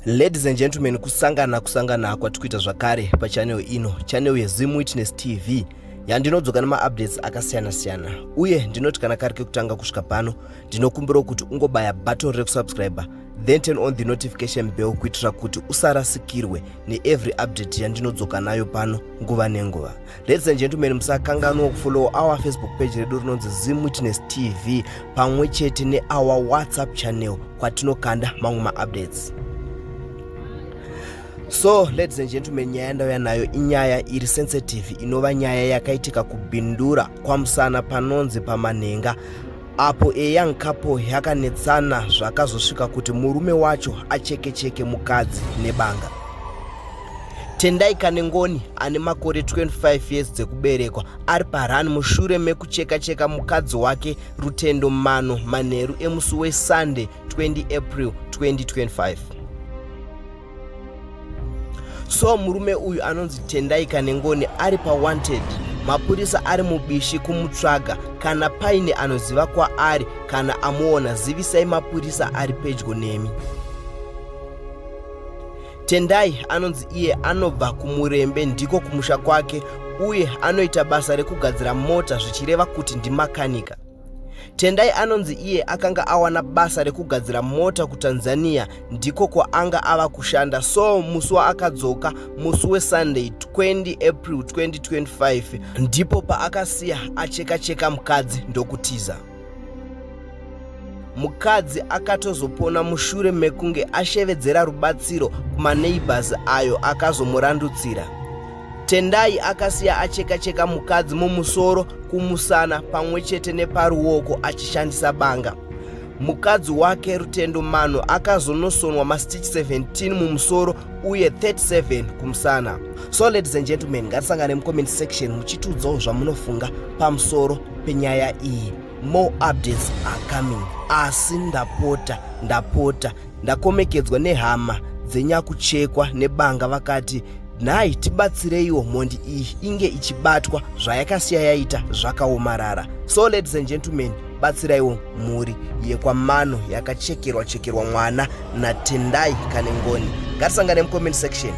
Ladies and gentlemen, kusangana kusangana kwatiri kuita zvakare pachannel ino, channel yeZim Witness TV, yandinodzoka nemaupdates akasiyana siyana. Uye ndinoti kana kari kekutanga kusvika pano, ndinokumbirawo kuti ungobaya button rekusubscribe, then turn on the notification bell kuitira kuti usarasikirwe neevery update yandinodzoka nayo pano nguva nenguva. Ladies and gentlemen, musakanganwa kufollow our Facebook page redu rinonzi Zim Witness TV, pamwe chete neour WhatsApp channel kwatinokanda mamwe maupdates. So ladies and gentlemen, nyaya yandauya nayo inyaya iri sensitive, inova nyaya yakaitika kuBindura kwaMusana, panonzi paManhenga, apo a young couple yakanetsana zvakazosvika kuti murume wacho acheke-cheke mukadzi nebanga. Tendai Kanengoni ane makore 25 years dzekuberekwa ari parani mushure mekucheka-cheka mukadzi wake Rutendo Mano manheru emusi weSunday 20 April 2025. So murume uyu anonzi Tendai Kanengoni ari pawanted. Mapurisa ari mubishi kumutsvaga. Kana paine anoziva kwaari kana amuona, zivisai mapurisa ari pedyo nemi. Tendai anonzi iye anobva kuMurembe, ndiko kumusha kwake, uye anoita basa rekugadzira mota, zvichireva kuti ndimakanika. Tendai anonzi iye akanga awana basa rekugadzira mota kuTanzania, ndiko kwaanga ava kushanda. So musi waakadzoka, musi weSunday 20 April 2025, ndipo paakasiya acheka-cheka mukadzi ndokutiza. Mukadzi akatozopona mushure mekunge ashevedzera rubatsiro kumaneighbors, ayo akazomurandutsira. Tendai akasiya acheka-cheka mukadzi mumusoro, kumusana pamwe chete neparuoko achishandisa banga. Mukadzi wake Rutendo Mano akazonosonwa mastitch 17 mumusoro uye 37 kumusana. So ladies and gentlemen, ngatisangane mucomment section muchitiudzawo zvamunofunga pamusoro penyaya iyi. More updates are coming, asi ndapota, ndapota, ndakomekedzwa nehama dzenyakuchekwa nebanga, vakati nhai, tibatsireiwo mhondi iyi inge ichibatwa, zvayakasiya yaita zvakaomarara. So ladies and gentlemen, batsiraiwo mhuri yekwaMano yakachekerwa chekerwa mwana naTendai Kanengoni. Ngatisangane mucomment section.